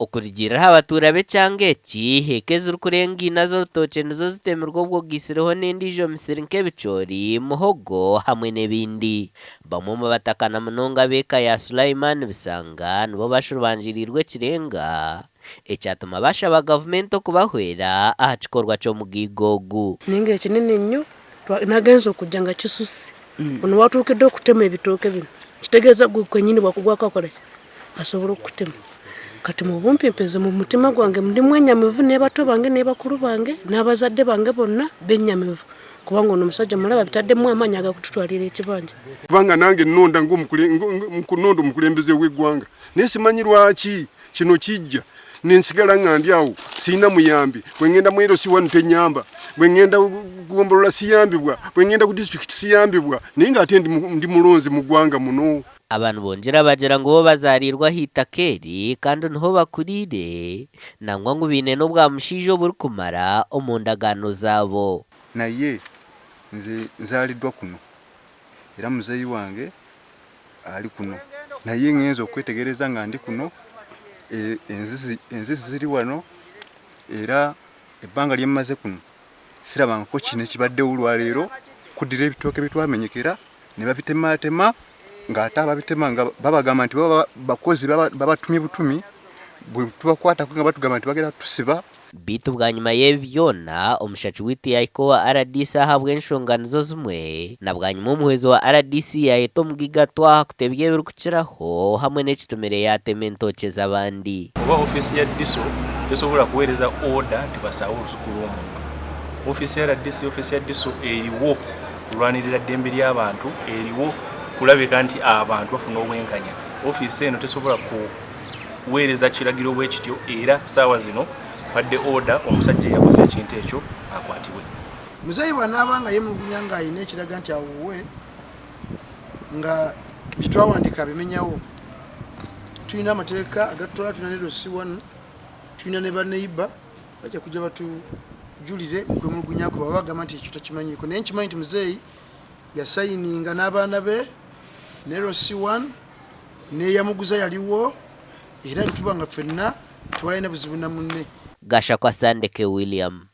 Okurugiirira aha batuura b'ekyanga eki, heeka ezirikurenga ina z'orutookye nizo zitemirwe obwo ogaisireho n'endiijo misiri nk'ebicoori, muhogo hamwe n'ebindi. Bamwe omu bataka na munonga ab'eka ya Sulaiman Bisanga nibo bashurubangiriirwe ekirenga ekyatuma bashaba gavumenti okubahwera aha kikorwa ky'omugaiga ogu. Ninga ekinene nnyo nagenze okujja nga kisusse. Ono watuukidde okutema ebitooke bino kitegeeza gwe kwennyini bwakugwako akola ki asobola okukutema. Kati mu bumpimpizi mu mutima gwange ndi mwennyamivu ne bato bange ne bakulu bange n'abazadde bange bonna bennyamivu kubanga ono omusajja mulaba bitaddemu amaanyi agakututwalira ekibanja. Kubanga nange nnonda ng'omukunonda omukulembeze w'eggwanga naye simanyi lwaki kino kijja nensigala nga ndi awo sirina muyambi. Bwe ŋŋenda mu LC wano tenyamba, bwe ŋŋenda kugombolola siyambibwa, bwe ŋŋenda ku disitulikiti siyambibwa, naye ng'ate ndi mulonzi mu ggwanga muno. Abantu bongyera bagira ngu bo bazaariirwe aha itaka eri kandi niho bakuriire nangwa ngu baine n'obwamushaija oburikumara omu ndagaano zaabo. Naye nze nzaaliddwa kuno era muzeeyi wange ali kuno, naye ngenze okwetegereza nga ndi kuno, enzizi ziri wano era ebbanga lye mmaze kuno sirabangako kino ekibaddewo olwaleero kuddira ebitooke bye twamenyekera ne babitemaatema ng'ate ababitema nga babagamba nti baba bakozi babatumye butumi, bwe tubakwatako nga batugamba nti bagenda kutusiba. Beitu bwanyima y'ebi byona, omushaki waitu yahika owa RDC ahabw'enshonga nizo zimwe, na bwanyima omuhwezi wa RDC yayeta omugaiga Twaha kutebya ebirikukiraho hamwe n'ekitumire yatema entookye z'abandi. Oba ofiisi ya DISO tesobola kuweereza order nti basaawe olusuku lw'omuntu. Ofiisi ya RDC, ofiisi ya DISO eriwo kulwanirira ddembe ly'abantu, eriwo kulabika nti abantu bafuna obwenkanya. Ofiisi eno tesobola kuweereza kiragiro bwe kityo era ssaawa zino padde order omusajja eyakoze ekintu ekyo akwatibwe. Muzeeyi bw'anaaba nga yeemulugunya ng'alina ekiraga nti awuwe nga bye twawandiika abimenyawo, tulina amateeka agatutwala, tulina ne LC1, tulina ne baneiba bajja kujja batujulire mu kwemulugunya kwe baba bagamba nti ekyo takimanyiiko. Naye nkimanyi nti muzeeyi yasayininga n'abaana be ne LC1 n'eyamuguza yaliwo era ne tuba nga ffenna tewalina buzibu na munne. Gashakwa Sandeke William.